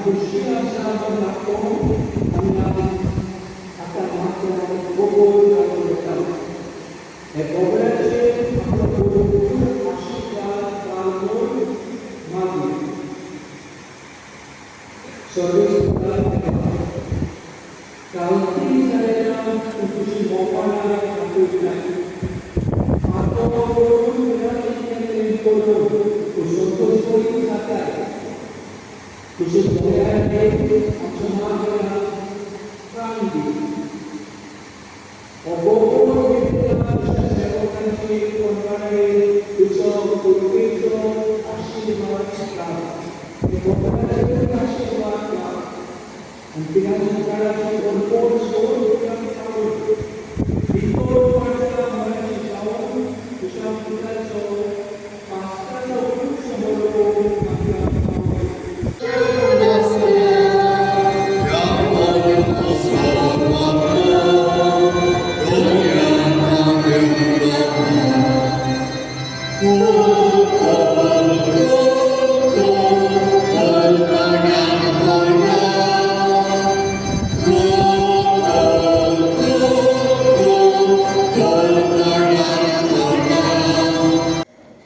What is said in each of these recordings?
खुशी आसा म्हूण दाखोवंक आमी आतां माथ्यार गोबोर घालून घेता. हे गोबराचेर आपलो भरपूर आशिर्वाद घाल म्हूण मागूं. सर्वेस्परा देवा, गांवठी जालेल्या पूण तुजी मोगान आपयताय. पातो करून पिराचित करून तूं संतोश करीत जाताय. तुजे दयाचे आमच्या मागण्यांक प्राण दी. हो गोबोर घेतलेल्या तुज्या सेवकांची कोणकाणेर तुजो कृपेचो आशिर्वाद घाल. हे गोबराचेर आशिर्वाद घाल आनी पिराची काळाची भरपूर सोड काडून भितर पडटा मनाची जावन तुज्या पुताचो पास्ताचो वृक्ष बरोवन आमकां पावय.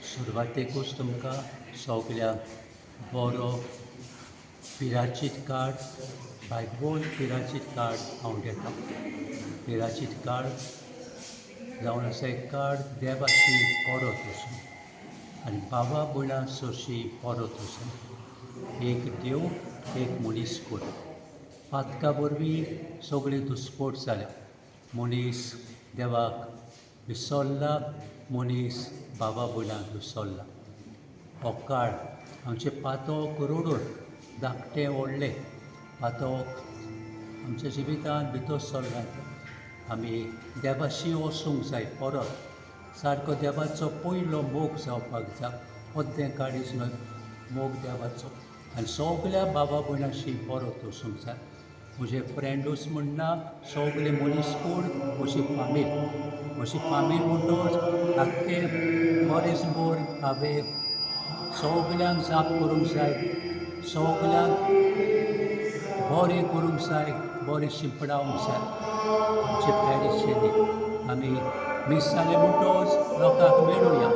सुरवातेकूच तुमकां सगळ्यांक बरो पिराचीत काळ, भायबोन पिराचीत काळ हांव घेतां. पिराचीत काळ जावन आसा एक काळ देवाशी परत वचून आनी बाबा भयणां सरशी परत वचून. एक देव, एक मनीस कूड. पातका वरवीं सगळी दुस्पोट जाल्या. मनीस देवाक विसरला, मनीस बाबा भयणाक विसरला. हो काळ आमचे पातक रडून धाकटें व्हडलें पातक आमच्या जिवितांत भितर सरला. आमी देवाशी वचूंक जाय परत. सारको देवाचो पयलो मोग जावपाक जाय. अद्दें काळीज न्हय, मोग देवाचो आनी सगल्या बाबा भयणाशी परत वचूंक जाय. म्हजे फ्रेंडूच म्हणना, सगळे मनीसकूड, म्हजी फामील. म्हजी फामील म्हणटच आख्खें कॉलेजभर हांवें सगल्यांक जाप करूंक जाय, सगल्यांक बरें करूंक जाय, बरें शिंपडावंक जाय. आमचे पॅरिशनी आमी मीस जालें म्हणटच लोकांक मेळुया,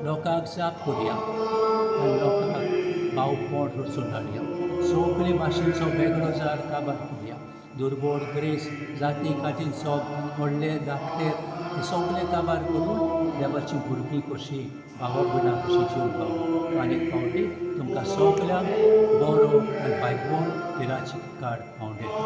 लोकांक जाप करुया आनी लोकांक भावपण रचून हाडया. सगळे भाशेचो वेगळो जार काबार करुया. दुर्बोळ ग्रेस जाती कातींचो व्हडले धाकटे हे सगळे काबार करून देवाची भुरगीं कशीं, भावा भयणां कशीं जिवंक पावली. आनी एक फावटी तुमकां सगल्यांक बरो आनी बायबोन पिराची काळ हांव दितां.